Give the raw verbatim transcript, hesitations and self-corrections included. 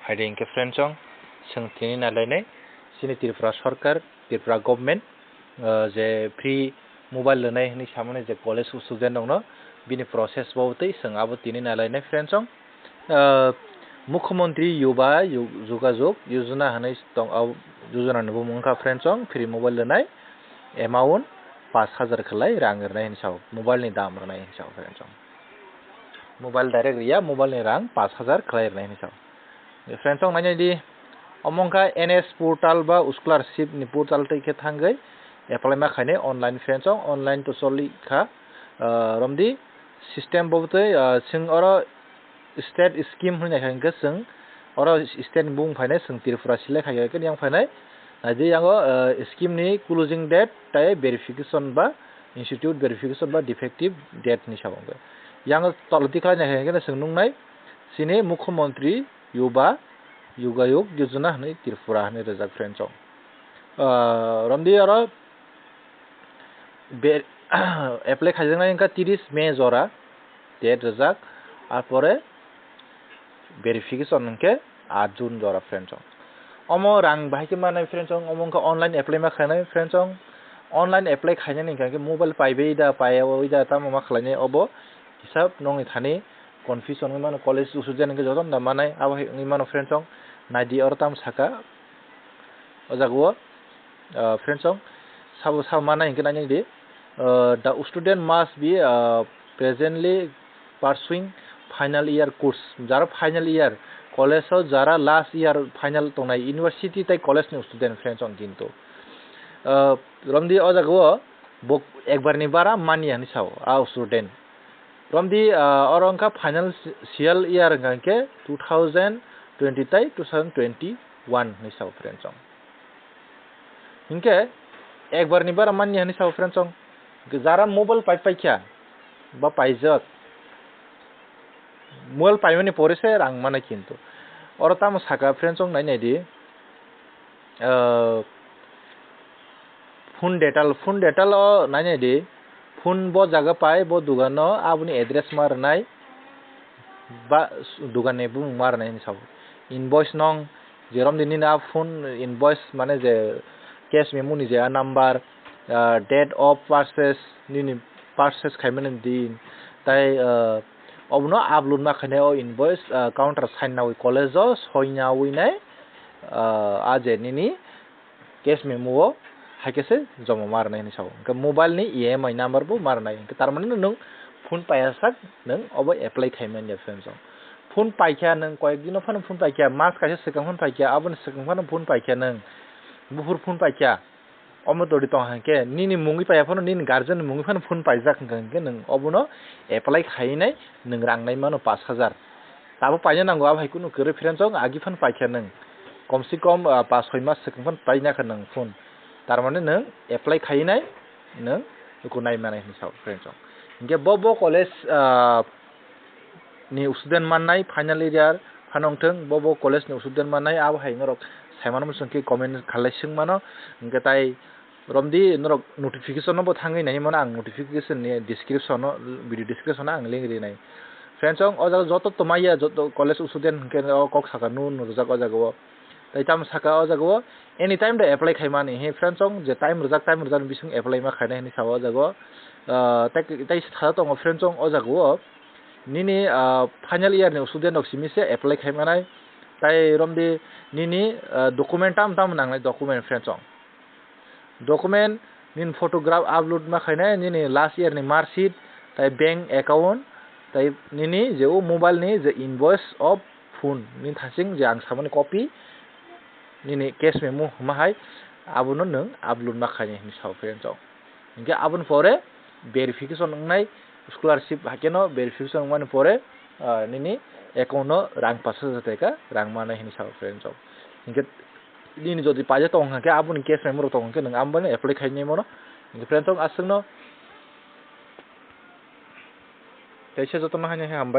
Hai de hinkhe friend chong, chwng tini nailainai chini Tripura Sarkar, Tripura Government, ah, je free mobile rwnai hwnwi samani je college student rokno bini process bo twi chwng abo tini nailainai friend chong. Ah, Mukhyamantri Yuva Yu-, Yogajog Yojana hwnwi tong, abo Yojana ni bumung wngkha friend chong, free mobile rwnai, amount pash hajar khwlai rang rwnai hwnwi sao, mobile ni dam rwnai hwnwi sao friend chong. Mobile direct riya, mobile ni rang pash hajar khwlai rwnai hwnwi sao. Friend chong nainai di, omo wngkha N S portal ba scholarship ni portal twi khe thangwi apply ma khainai online friend chong, online to choli kha, ah, romdi system bo twi, ah, chwng oro state scheme hwnwi naikha hinkhe chwng oro state ni bumung phainai chwng Tripura select khai khe yang phainai. Naidi yango, ah, scheme ni closing date tai verification ba institute verification ba defective date ni sabo hwnkhe. Yang tolti khlai naikha hinkhe chwng nuknai chini Mukhyamantri Yuva Yogajog Yojana hwnwi Tripura hwnwi rijak friend chong. Ah, romdi oro be-, apply khaijaknai wngkha tiris May jora date rijak, arpore verification hwnkhe aat June jora friend chong. Omo rang bahai khe manai friend chong, omo wngkha online apply ma khainai friend chong. Online apply khainani hwnkha khe mobile paibai da, paiyawi da, tamo ma khlainai obo hisab nokni thani confusion wngwi mano, college student hwnkhe jotono da manai, abo hai wngwi mano friend chong. Naidi oro tamo saka o jaga o, ah, friend chong, sabo sabo manai hwnkhe nainai di, ah, "The student must be, ah, presently pursuing final year course." Jara final year college o, jara last year final tongnai university tei college ni student friend chong kintu, ah, romdi o jaga o bo ekbar ni bara manya hinwi sao a student. Romdi, ah, oro wngkha financial year hwnkha khe two thousand twenty tei two thousand twenty-one hinwi sao friend chong. Hinkhe ekbar ni bara manya hinwi sao friend chong. Jara mobile pai paikha ba paijak, mobile paimani pore se rang manai kintu. Oro tamo saka friend chong nainai di. Ah, phone detail, phone detail o nainai di, phone bo jaga pai, bo dogano aboni address ma rwnai, ba s-, dogan ni bumung ma rwnai hinwi sao. Invoice nong, je romdi nini a phone invoice, mane je cash memo ni je a number, ah, date of purchase, nini purchase khaimani din, tai, ah, obono upload ma khainai o invoice, ah, counter sign nawi college o soinawi nai, ah, a je nini cash memo o hai khe se joma ma rwnai hinwi sao. Hwnkhe mobile ni E M I number bo ma rwnai. Hwnkhe tar mane nwng phone paiya sak nwng obo apply khai manya friend chong. Phone paikha nwng koyek dino phano phone paikha, mas kaisa swkang phano paikha, aboni swkang phano phone paikha nwng, buphur phone paikha. Omo todi tong hwnkhe nini mungwi paiya phano, nini guardian ni mungwi phano phone paijak hwnkha hwnkhe nwng obono apply khai nai nwng rang nai mano pash hajar. Tabuk paina nango, abo hai kunu kwrwi friend chong, agi phano paikha nwng. Kom se kom, ah, pash soi mas swkang phano paina kha nwng phone. Tar mane nwng apply khai nai, nwng eko nai manai hinwi sao friend chong. Hinkhe bo, bo college, ah, ni student mannai final year phano wngthwng, bo, bo college ni student mannai, abo hai norok sai mano, mosong khe comment khalai swng mano. Hinkhe tai romdi norok notification no bo thangwi nai mano, ang notification ni description no, video description no ang link rinai. Friends, o jaga joto twmaiya, joto college student hinkhe o kok saka no nurjak o jaga o. Tai tamo saka o jaga o, anytime da apply khai mani. He friends, je time rwjak, time rwjak ni bising apply ma khainai hinwi sao o jaga o. Ah, tai, tai se tha tongo friends, o jaga o nini, ah, final year ni student rok simi se apply khai manai. Tai romdi nini, ah, document tam tam nangnai document friends. Document, nini photograph upload ma khainai, nini last year ni marksheet, tai bank account, tai nini je o mobile ni je invoice of phone, nini thasing je ang samani copy, nini cash memo hwnma hai, abono nwng upload ma khainai hinwi sao friends. Hinkhe aboni pore verification wngnai, scholarship haikhe no verification wngmani pore, ah, nini account no rang pash hajar taka rang manai hinwi sao friends. Hinkhe nini jodi paijak tong hwnkhe, aboni cash memo rok tong hwnkhe, nwng aboni apply khainai mano. Hinkhe friends, aswkno teisa jotono haino hambai.